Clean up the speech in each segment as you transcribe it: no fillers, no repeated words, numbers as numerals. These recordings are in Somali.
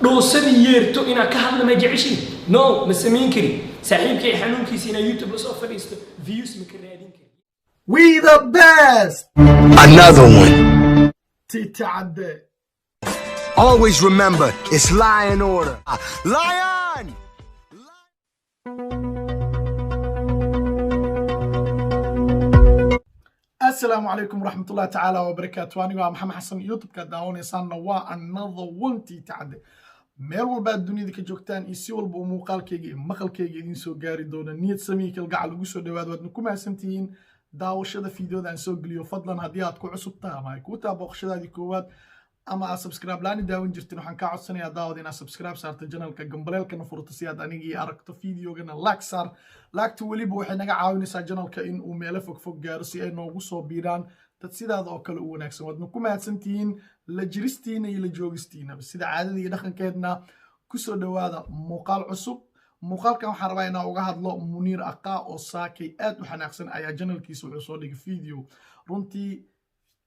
Dhoosadii yeerto inaa ka hadla ma jeceshiin? No, ma samayn kari. Saaxiibkay xanuunkiisa inaa YouTube lasoo fadhiisto, views ma ka raadin kari. We the best. Another one. Titi Cadde. Always remember, it's lion order. Lion! Asalaamu calaykum waraxmatullahi tacaala wabarakaatu. Anigu waa Maxamed Xasan, YouTube-ka daawanaysaanna waa another one, Titi Cadde. Meel walba aad dunida ka joogtaan iyo si walba uu muuqaalkayga iyo maqalkayga idiin soo gaari doona, niyad samii kalgacal ugu soo dhawaad. Waadna ku mahadsantihiin daawashada fiideoda aan soo geliyo. Fadlan, haddii aad ku cusub tahay ama ay kuu taha booqashadaadii koowaad ama aad subscribe laani daawan jirtin, waxaan kaa codsanayaa, daawad, inaad subscribe saarto channelka, gambaleelkana furto si aad anigii aragto. Videogana like saar. Like-ta weliba waxay naga caawinaysaa channelka in uu meelo fog fog gaaro, si ay noogu soo biiraan dad sidaada oo kale u wanaagsan. Waadna ku mahadsantihiin la jiristiina iyo la joogistiinaba. Sida caadada iyo dhaqankeedna, kusoo dhowaada muuqaal cusub. Muuqaalkan waxaan rabaa inaan uga hadlo Muniir Aqaa oo saakay aad u xanaaqsan ayaa channelkiisa wuxuu soo dhigay video. Runtii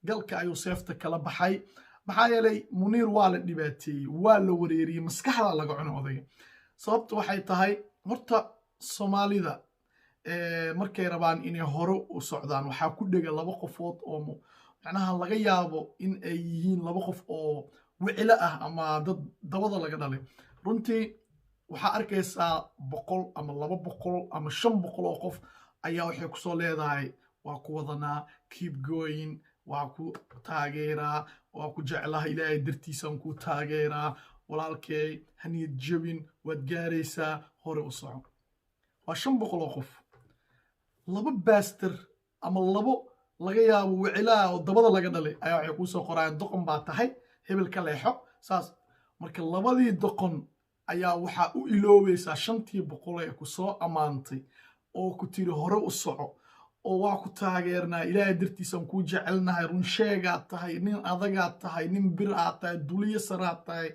galka ayuu seefta kala baxay, maxaa yeelay Muniir waa la dhibaateeyey, waa la wareeriyey, maskaxda laga cuno odayga. Sababta waxay tahay, horta Soomaalida markay rabaan inay hore u socdaan, waxaa ku dhega laba qofood oo macnaha laga yaabo in ay yihiin laba qof oo wicilo ah ama dad dabada laga dhalay. Runtii waxaa arkaysaa 100 ama 200 ama 500 oo qof ayaa waxay kusoo leedahay: "Waa ku wadanaa, keep going, waa ku taageeraa, waa ku jeclaha, Ilaahay dartiisaan ku taageeraa, walaalkey, haniyad jabin, waad gaaraysaa, hore u soco." Waa 500 oo qof. Laba bastard ama labo laga yaabo wicilaha oo dabada laga dhalay ayaa waxay kuu soo qorayaan: "Doqon baa tahay, hebel ka leexo." Saas marka labadii doqon ayaa waxaa u iloobaysaa shantii boqol ee ku soo ammaantay oo ku tiri: "Hore u soco oo waa ku taageernaa, Ilaahay dartiisaan kuu jecelnahay, runsheegaad tahay, nin adagaad tahay, nin bir aad tahay, duliyo saraad tahay,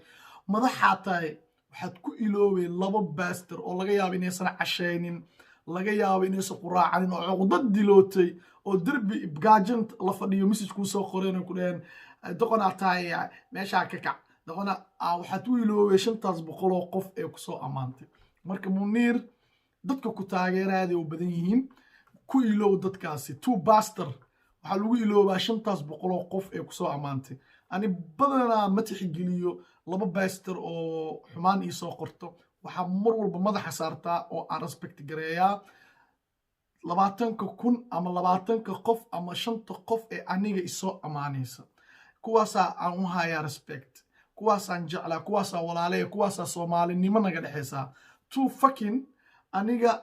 madaxaad tahay." Waxaad ku iloobay laba bastard oo laga yaabo inaysan cashaynin, laga yaabo inaysan quraacanin, oo cuqdad dilootay oo derbi gaajan la fadhiyo, message kuu soo qoreen oo ku dhaheen: "Doqonaad tahay, meeshaa ka kac, doqona." Waxaad u iloobay shantaas boqol oo qof ee kusoo ammaantay. Marka Muniir, dadka ku taageeraaday u badan yihiin, ku ilow dadkaasi two bastard. Waxaa lagu iloobaa shantaas boqol oo qof ee kusoo ammaantay. Ani badanaa ma tixgeliyo laba bastard oo xumaan iisoo qorto. Waxaa mar walba madaxa saartaa oo aan respect gareeyaa 20,000 ama 20-ka qof ama shanta qof ee aniga isoo ammaanaysa. Kuwaasaa aan u hayaa respect, kuwaasaan jeclaa, kuwaasaa walaalaya, kuwaasaa Soomaalinimo naga dhexaysaa. Two fucking aniga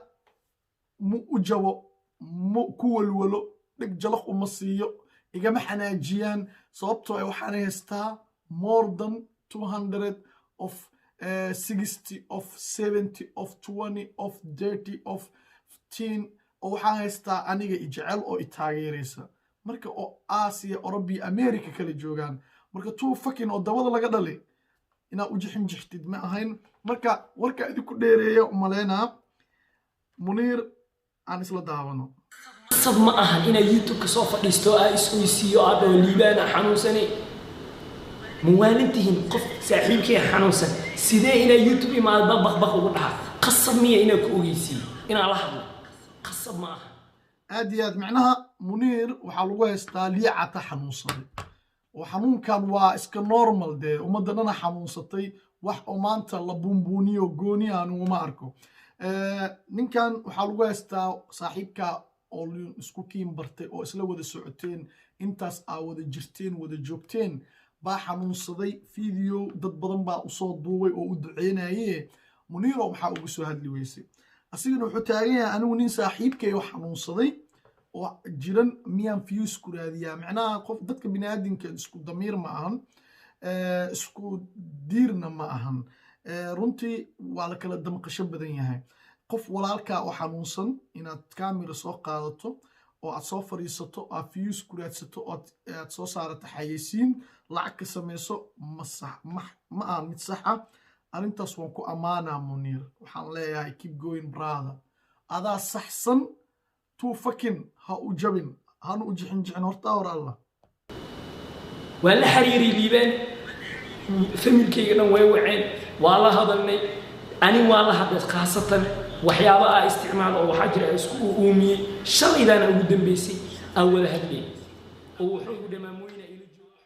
mu u jabo, mu ku walwalo, dheg jalaq uma siiyo, igama xanaajiyaan, sababtoo ah waxaan haystaa more than 200 of 60 of 70 of 20 of 30 of 15 oo waxaan haystaa aniga i jecel oo i taageeraysa, marka oo Aasiya, Orobiya, America kala joogaan. Marka two fucking oo dabada laga dhalay inaad u jixin jixtid ma ahayn. Marka warka idinku dheereeya umaleynaa, Muniir aan isla daawano. Qasab ma ahan inaad YouTube-ka soo fadhiisto, aa is-oysiiyo, aa dhaho: "Liibaana xanuunsanay." Muwaalintihiin qof saaxiibkay xanuunsan, sidee inaa YouTube imaado baq baq ugu dhaha? Qasab miya inaa ku ogeysiiyo, inaa la hadlo? Qasab ma aha. Aad iyo aad. Macnaha Muniir waxaa lagu haystaa liicata xanuunsaday, oo xanuunkan waa iska normal dee, ummadda dhana xanuunsatay. Wax oo maanta la buunbuuniyo gooni aan uguma arko. Ninkan waxaa lagu haystaa saaxiibka oo isku kiin bartay oo isla wada socoteen, intaas aa wada jirteen, wada joogteen, baa xanuunsaday. Video dad badan baa usoo duubay oo u duceynaye. Muniiro, maxaa ugu soo hadli weysay? Asigana wuxuu taagan yahay: "Anigu nin saaxiibkay oo xanuunsaday oo jiran miyaan views ku raadiyaa?" Macnaha qof dadka biniaadinka isku damiir ma ahan, isku diirna ma ahan. Runtii waa la kala damqasho badan yahay. Qof walaalkaa oo xanuunsan inaad camera soo qaadato oo aad soo fadhiisato, aad views ku raadsato, oo aad soo saarato xayeysiin, lacag ka samayso, ma sax ma aha mid sax ah. Arrintaas waan ku ammaanaa Muniir. Waxaan leeyahay: keep going, brother, adaa saxsan. Two fucking ha u jabin, hana u jixin jixin hortaa hor Allah. Waan la xiriiray Liibaan. Familkayga dhan way waceen, waa la hadalnay, ani waa la hadlay khaasatan. Waxyaaba aa isticmaalo oo waxaa jira isku uumiyey. Shalaydaana ugu dambeysay aan wada hadlay oo wuxuu igu dhamaamooyina ila joogo.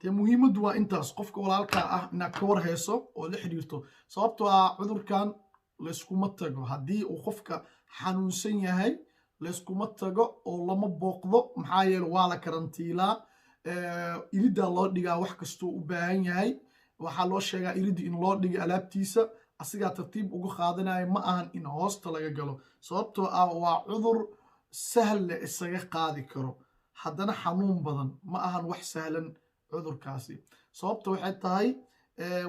Dee muhiimaddu waa intaas, qofka walaalkaa ah inaad ka war hayso oo la xiriirto, sababtoo ah cudurkan layskuma tago. Haddii uu qofka xanuunsan yahay, layskuma tago oo lama booqdo. Maxaa yeele, waa la karantiilaa, iridaa loo dhigaa wax kastuu u baahan yahay. Waxaa loo sheegaa iridi in loo dhigo alaabtiisa, asigaa tartiib uga qaadanaya. Ma ahan in hoosta laga galo, sababtoo ah waa cudur sahal le isaga qaadi karo, haddana xanuun badan. Ma ahan wax sahlan cudurkaasi. Sababta waxay tahay,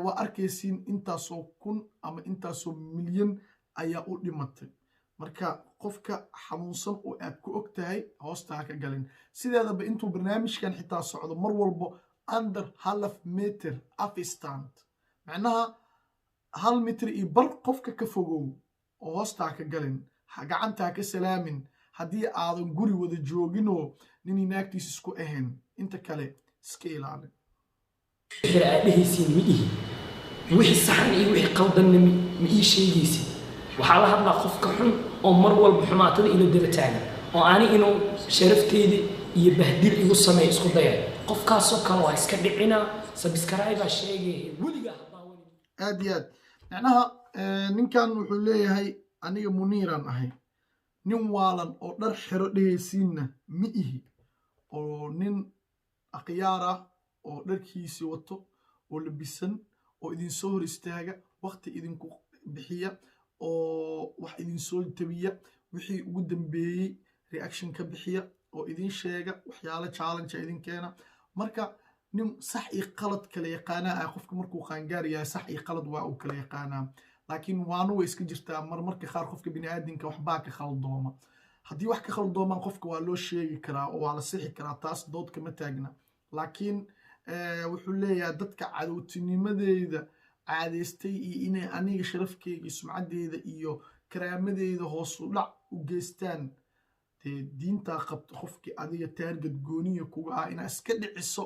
waa arkaysiin, intaasoo kun ama intaasoo milyan ayaa u dhimatay. Marka qofka xanuunsan oo aad ku og tahay, hoosta ha ka galin. Sideedaba intuu barnaamijkan xitaa socdo, mar walbo under half meter afstand, macnaha 1.5 mitir qofka ka fogow oo hoosta ha ka galin, gacanta ha ka salaamin haddii aadan guri wada jooginoo ninii naagtiis isku ahayn. Inta kale iska ilaalin. Xira aad dhehaysiin ma ihi. Wixii saxan iyo wixii qaldanna ma ii sheegaysid. Waxaa la hadlaa qofka xun oo mar walba xumaatada ila daba taagan oo ani inuu sharafteeda iyo bahdil igu sameeyo isku daya. Qofkaasoo kale waa iska dhicinaa. Subscribe-aa sheegaya weligaa haddaawan. Aad iyo aad. Macnaha ninkan wuxuu leeyahay, aniga Muniiraan ahay, nin waalan oo dhar xero dhehaysiinna ma ihi, oo nin akhyaar ah oo dharkiisii wato oo labisan oo idinsoo hor istaaga, waqti idinku bixiya oo wax idinsoo tabiya, wixii ugu dambeeyey reaction ka bixiya oo idin sheega, waxyaalo challenge idin keena. Marka nin sax iyo qalad kala yaqaanaa ah. Qofka markuu qaangaar yahay, sax iyo qalad waa uu kala yaqaanaa, laakiin waanu way iska jirtaa marmarka qaar qofka biniaadinka waxbaa ka khaldooma. Haddii wax ka khaldoomaan, qofka waa loo sheegi karaa oo waa la sixi karaa, taas dood kama taagna. Laakiin wuxuu leeyahay, dadka cadowtinimadeyda caadeystay iyo inay aniga sharafkeyga iyo sumcadeyda iyo karaamadeyda hoosu dhac u geystaan, dee diintaa qabto qofkii adiga target gooniya kuga ah inaa iska dhiciso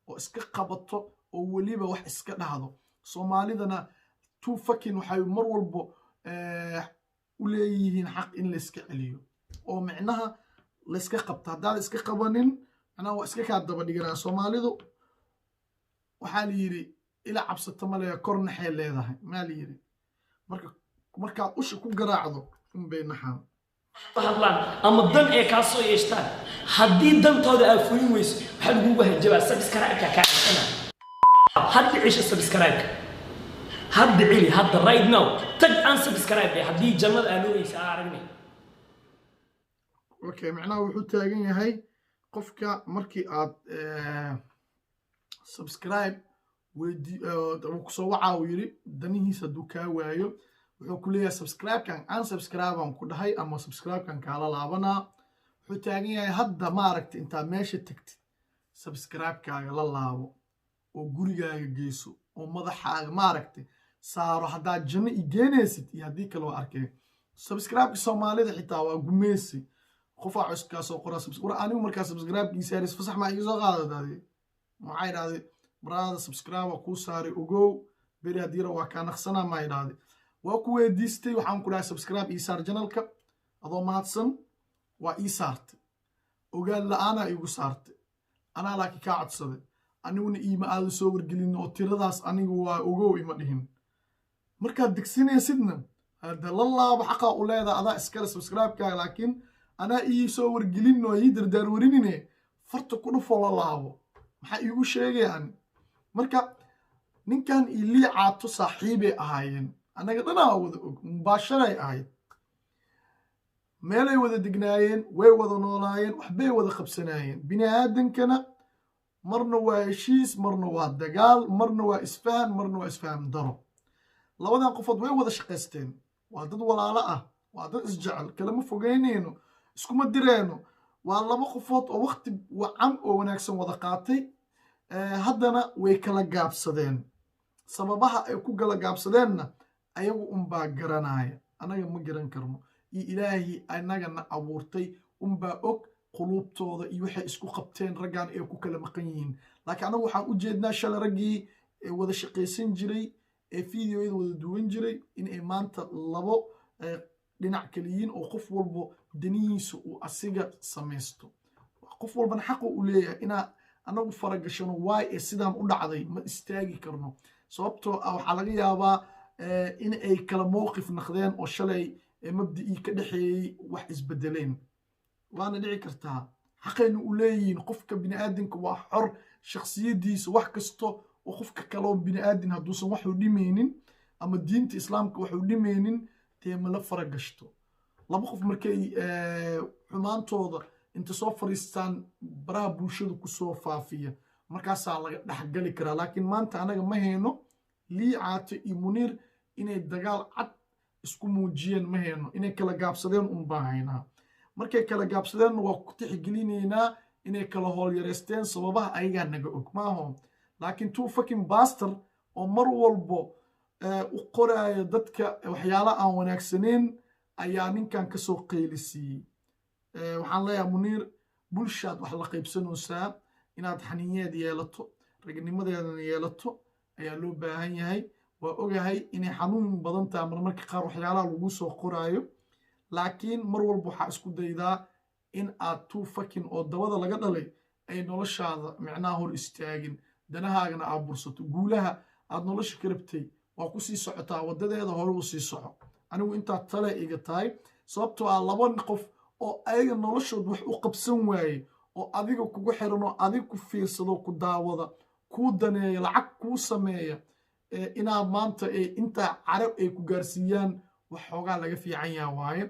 oo iska qabato oo weliba wax iska dhahdo. Soomaalidana two fucking waxay mar walbo u leeyihiin xaq in layska celiyo oo micnaha layska qabto. Haddaad iska qabanin, macnaha waa iska kaa daba dhiganaa. Soomaalidu waxaa la yidhi, ila cabsato maleya, kor naxay leedahay maa la yidhi. Marka markaad usha ku garaacdo unbay naxaan. Hadlaan ama dan ee kaa soo yeeshtaan, haddii dantooda aad fulin weyso, waxaa lagugu hanjabaa subscribe-ka kaa ceshana. Hadda cesho subscribe-ka, hadda celi, hadda right now tag aan subscribe dheh haddii jannada aa noogeysa aa aragnay. Okay, macnaha wuxuu taagan yahay, qofka markii aad subscribe weydii kusoo wacaa, uu yidhi danihiisa hadduu kaa waayo, wuxuu ku leeyahay subscribe-kan unsubscribe aan ku dhahay ama subscribe-kan kaala laabanaa. Wuxuu taagan yahay, hadda maaragta intaa meesha tagtid, subscribe-kaaga la laabo oo gurigaaga geyso oo madaxaaga maaragtay saaro haddaad janno i geenaysid iyo haddii kale waa arkay. Subscribe-ka Soomaalida xitaa waa gumeysi. Qofaa cuskaa soo qoraa, war anigu markaa subscribe-kiisa haris fasax maa iga soo qaadadaade? Maxaa idhahday? Brother, subscribe waa kuu saaray, ogow, beri haddiira waa kaa naqsanaa. Maa idhahday? Waa ku weydiistay, waxaan ku dhahay subscribe ii saar channelka adoo mahadsan. Waa ii saartay, ogaan la-aanaa iigu saartay, anaa laakiin kaa codsaday. Aniguna iima aadan soo wargelin oo tiradaas anigu waa ogow ima dhihin. Markaad degsinaysidna hadda la laabo, xaqaa u leedaha, adaa iskale subscribe-kaaga, laakiin anaa ii soo wargelin oo ii dardaar warinine, farta ku dhufoo la laabo. Maxaa iigu sheegaya ani? Marka ninkan iyo Liicaato saaxiibay ahaayeen, annaga dhanaa wada og, mubaasharay ahayd, meelay wada degnaayeen, way wada noolaayeen, waxbay wada qabsanaayeen. Bini aadankana marna waa heshiis, marna waa dagaal, marna waa isfahan, marna waa isfaham daro. Labadan qofood way wada shaqaysteen, waa dad walaalo ah, waa dad isjecel, kalama fogeynayno, iskuma direyno. Waa laba qofood oo waqti wacan oo wanaagsan wada qaatay. Haddana way kala gaabsadeen. Sababaha ay ku kala gaabsadeenna ayagu unbaa garanaya, annaga ma garan karno, iyo Ilaahii annagana abuurtay unbaa og quluubtooda iyo waxay isku qabteen raggan ay ku kala maqan yihiin. Laakiin anagu waxaan u jeednaa shalay raggii wada shaqaysan jiray ee videoyada wada duwan jiray in ay maanta labo dhinac kaliyiin oo qof walbo danihiisa uu asiga samaysto. Qof walbana xaqu u leeyahay inaa anagu faragashano. Waay ee sidaan u dhacday ma istaagi karno, sababtoo ah waxaa laga yaabaa in ay kala mowqif naqdeen oo shalay mabda'ii ka dhexeeyey wax isbedeleen. Waana dhici kartaa, xaqayna u leeyihiin. Qofka bini'aadinka waa xor shakhsiyadiisa, wax kasto oo qofka kaloo bini'aadin hadduusan waxu dhimaynin ama diinta Islaamka waxu dhimaynin, dee ma la faragashto. Laba qof markay xumaantooda inta soo fariistaan baraha bulshada kusoo faafiya, markaasaa laga dhexgali karaa. Laakiin maanta anaga ma hayno Liicaato iyo Muniir inay dagaal cad isku muujiyeen, ma hayno. Inay kala gaabsadeen un baan haynaa. Markay kala gaabsadeenna waa ku tixgelinaynaa inay kala hoolyareysteen, sababaha ayagaa naga og maaho. Laakiin two fucking bastard oo mar walbo u qoraayo dadka waxyaala aan wanaagsaneyn ayaa ninkan kasoo qaylisiiyey. Waxaan leeyahay Muniir, bulshaad wax la qaybsanaysaa, inaad xaniinyeed yeelato, ragnimadeedana yeelato ayaa loo baahan yahay. Waa ogahay inay xanuun badan tahay marmarka qaar waxyaalaha lagu soo qoraayo, laakiin mar walba waxaa isku daydaa in aad two fucking oo dabada laga dhalay ay noloshaada micnaha hor istaagin, danahaagana aad bursato. Guulaha aad nolosha ka rabtay waa ku sii socotaa, waddadeeda hore u sii soco. Anigu intaa tale iga tahay, sababtoo ah laba qof oo ayaga noloshood wax u qabsan waaye oo adiga kugu xiran oo adiga ku fiirsado, ku daawada, kuu daneeya, lacag kuu sameeya, inaad maanta intaa carab ay ku gaarsiiyaan wax xoogaa laga fiican yaha waaye.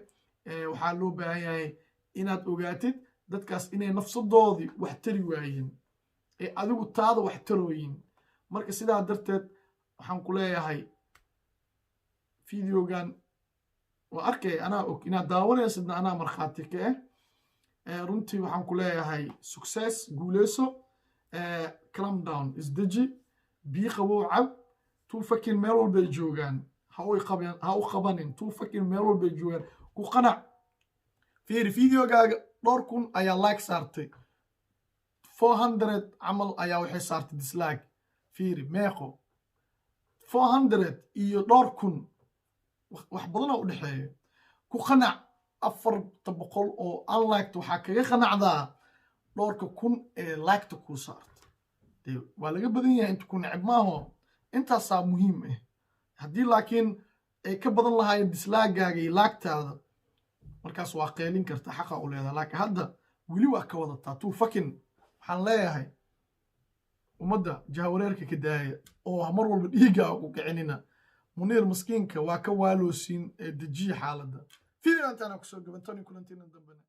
Waxaa loo baahan yahay inaad ogaatid dadkaas inay nafsadoodii wax tari waayeen ee adigu taada wax tarooyin. Marka sidaa darteed waxaan ku leeyahay, videogan waa arkay, anaa og inaad daawanaysidna, anaa markhaati ka ah. Runtii waxaan ku leeyahay success, guuleyso, calm down, isdeji, biyo qabow cab. Two fucking meel walbay joogaan, ha u qabanin. Two fucking meel walbay joogaan, ku qanac. Fiiri videogaaga, dhowr kun ayaa like saartay, 400 camal ayaa waxay saartay dislike. Fiiri meeqo, 400 iyo dhowr kun wax badanoo u dhexeeya. Ku qanac 400 oo unliked, waxaa kaga qanacdaa dhowrka kun ee liketa kuu saarta. Dee waa laga badan yahay inta ku neceb maaho, intaasaa muhiim ah. Haddii laakiin ay ka badan lahaayeen dislike-gaaga iyo like-taada, markaas waa qeylin karta, xaqa u leedaha. Laakiin hadda weli waa ka wadataa two fucking. Waxaan leeyahay ummadda jahawareerka ka daaya oo mar walba dhiigga ku kicinina. Muniir maskiinka waa ka waaloosiin ee dejiya xaaladda. Video intaana kusoo gaban tani kulantiina dambena.